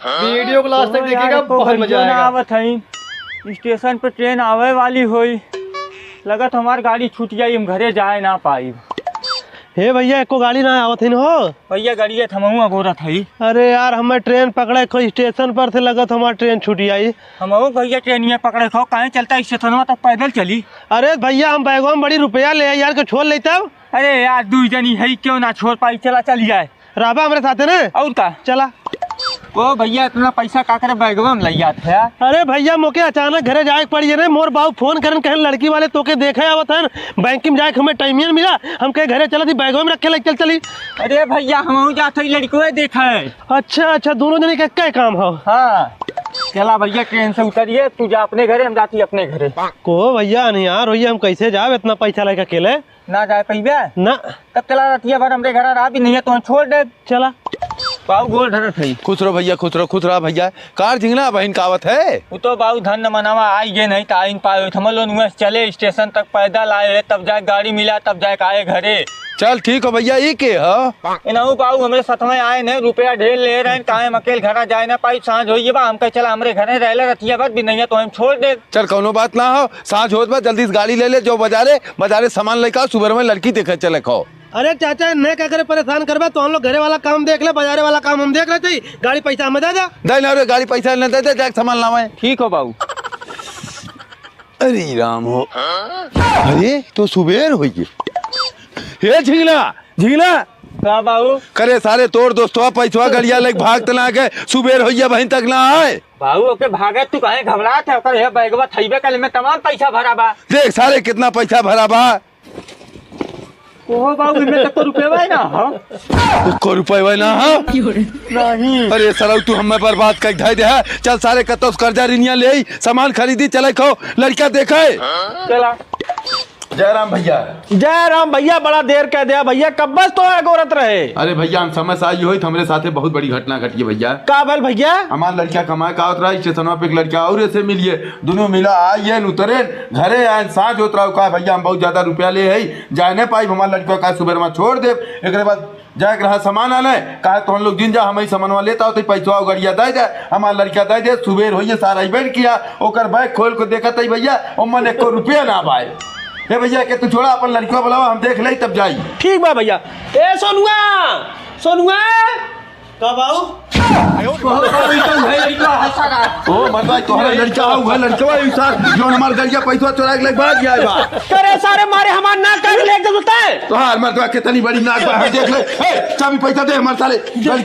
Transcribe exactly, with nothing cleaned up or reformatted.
वीडियो को लास्ट तक ओ यार, देखिएगा, एको बहुत मजा गाड़ियो ना आएगा। आवत है। स्टेशन पे ट्रेन आवे वाली होई, लगत हमार गाड़ी छूट जाई, हम घरे जाए ना पाई। हे भैया, एको गाड़ी ना आवत है न हो। भैया, गाड़िया थमहू अगोरत है। अरे यार, हमें ट्रेन पकड़े को स्टेशन पर से, लगत हमार ट्रेन छूट जाई। हमहू भैया ट्रेनिया पकड़े को, काहे चलता स्टेशनवा तक पैदल चली? अरे भैया, हम बैगवा में बड़ी रुपया ले आई यार, के छोड़ लेता। अरे यार, दुई जनी है, क्यों ना छोड़ पाई, चला चली जाए। रहबा हमरे साथे ने? और का? चला। ओ भैया, इतना पैसा का करे बैगवा में लई जात है? अरे भैया, मोके अचानक घरे जाए के पड़ी है ने, मोर बाबू फोन करन कहन लड़की वाले तोके देखे आवत हन, बैंक में जाए के हमें टाइम ही न मिला, हम कहे घरे चला थी बैगवा में रखे लई चल चली। अरे भैया, हमहू जात है लड़को देखे। अच्छा अच्छा, दोनों जने के कई काम हो? हाँ, चला भैया, ट्रेन से उतरिए, तू जा अपने घरे, हम जाती अपने घरे। को भैया, नहीं यार, भैया हम कैसे जाब इतना पैसा लेके अकेले? ना जाए पइबे? ना। तब चला रतिया भर हमरे घर रहा भी नहीं है, तो हम छोड़ दे। चला। पाऊ गोल धरत है। खुश रहो भैया, खुश रहो, खुश रहो भैया। कार झिंगना बहिन का आवत है? वो तो बाऊ धन न मनावा आई गे नहीं तो आई न पाए। हम लोग वहाँ चले स्टेशन तक पैदल आए, तब जाए गाड़ी मिला, तब जाए आए घरे। चल ठीक हो भैया, ई के हो? इनहू बाऊ हमरे साथ में आए नहीं, रुपया ढेर ले रहे हैं, काहे हम अकेल घरा जाए ना पाई, सांझ होइए बा, हम कहे चला हमरे घरे रहले रतिया भर भी नहीं है, तो हम छोड़ दे। चल कौनो बात ना हो, सांझ होत बा, जल्दी से गाड़ी ले ले, जो बाजारे, बाजारे सामान लेके आओ, सुबह में लड़की देखे चले को। अरे चाचा, इन्हें का करे परेशान करबे, तो हम लोग घरे वाला काम देख ले, बाजारे वाला काम हम देख लेते ही, गाड़ी पैसा हमें दे दे। दे ना रे, गाड़ी पैसा न दे दे, जाके सामान लावे। ठीक हो बाबू। अरे राम हो, अरे तो सुबेर हो गए। हे झिंगना, झिंगना। का बाबू? करे सारे तोर दोस्तवा पैसवा गड़िया लेके भाग तना के सुबेर होइया बहिन तक ना आए। बाबू, ओके भागे तू काहे घबरात है? ओकर हे बैगवा थइबे कल में तमाम पैसा भरा बा। देख सारे कितना पैसा भरा बा। ओहो बाबू, इनमें तक को रुपया ना हो। को रुपया ना हो? नहीं। अरे सरऊ, तू हमें बर्बाद कर धइ दे है। चल सारे कत्तो से कर्जा रिनिया ले आई, सामान खरीदी, चले खो लड़का देखे। चला। जय राम भैया। जय राम भैया, बड़ा देर कह दिया भैया, कब बस तो अगोरत रहे। अरे भैया, हम समय से आई होई तो हमरे साथे बहुत बड़ी घटना घटी है भैया। का भल भैया? हमार लड़का कमाए का आवत रहा, स्टेशनवा पे एक लड़का और ऐसे मिलिए, दोनों मिला आइए न उतरे, घरे आए, सांझ होत रहा, कहा भैया हम बहुत ज्यादा रुपया ले है, जाए नहीं पाई, हमार लड़का का सुबह में छोड़ दे, एक बाद जाए के रहा सामान आने, कहा तो हम लोग जिन जा, हम ही सामानवा लेता होते, पैसवा गड़िया दे दे, हमार लड़का दे दे, सुबेर होइए सारा ही बैठ किया, ओकर बैग खोल के देखत है भैया, ओमन एको रुपया ना बाए। हे भैया, के तू छोड़ा, अपन लड़का बुलावा, हम देख ले तब जाई। ठीक बा भैया। ए सोनुआ, सोनुआ। का बाऊ? बहुत सारी तो है लड़का है सारा। ओ मर्दा, तोहरा लड़का है, वह लड़का है सार, जो हमार गड़िया पैसा चुरा के लेके भाग गया है बा। करे सारे मारे हमार नाक कान लेके सुते। तोहार मर्दा कितनी बड़ी नाक बा, हम देख ले। ए, चाबी पैसा दे हमार साले लड़का।